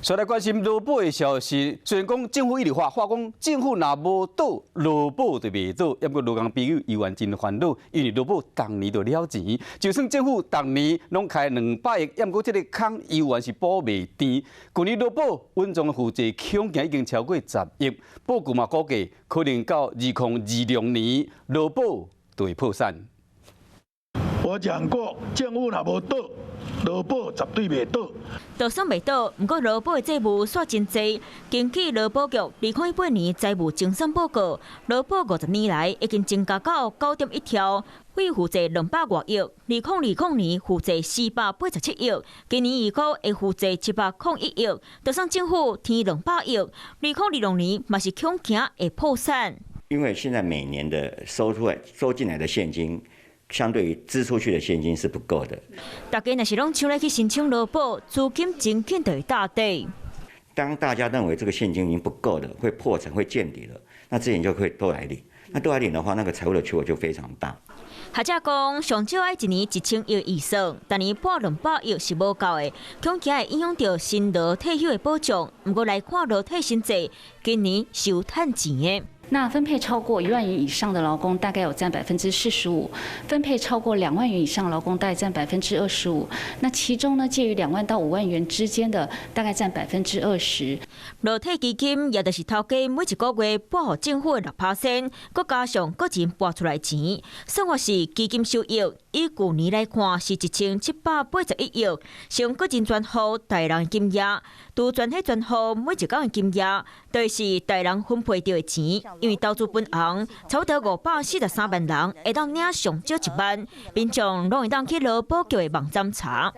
所來關心勞保的消息，雖然講政府一直話話講政府若無倒，勞保就袂倒，毋過勞工朋友猶原真煩惱，因為勞保逐年都了錢，就算政府逐年攏開200億，毋過這個空猶原是補袂填。舊年勞保隱藏負債恐驚已經超過10億，報告嘛估計可能到2026年勞保就會破產。我講過，政府若無倒，勞保絕對袂倒。就算袂倒，毋過勞保的債務煞真濟。根據勞保局2018年財務精算報告，勞保50年來已經增加到9.1兆，會負債200外億。2020年負債487億，今年預估會負債701億。就算政府添200億，2026年嘛是恐驚會破產。因為現在每年的收出來、收進來的現金，相對於支出去的現金是不夠的。大家若是攏搶來去申請勞保，資金真緊就會打底。當大家認為這個現金已經不夠了，會破產、會見底了，那之前就會都來領。那都來領的話，那個財務的缺口就非常大。學者講，上少愛一年1000億預算，逐年撥200億是無夠的，恐驚會影響著新勞退休的保障。毋過來看勞退新制，今年是有趁錢的。那分配超過1萬元以上的勞工大概有佔45%，分配超過2萬元以上勞工大概佔25%。那其中呢，介於2萬到5萬元之間的大概佔20%。勞退基金也就是頭家每一個月撥予政府的6%，閣加上個人撥出來錢，算法是基金收益。以舊年來看是1781億，上個人專戶台人金額，除全體專戶每一工的金額，就是台人分配著的錢。因為投資分紅，差不多543萬人會當領上少1萬，民眾攏會當去勞保局的網站查。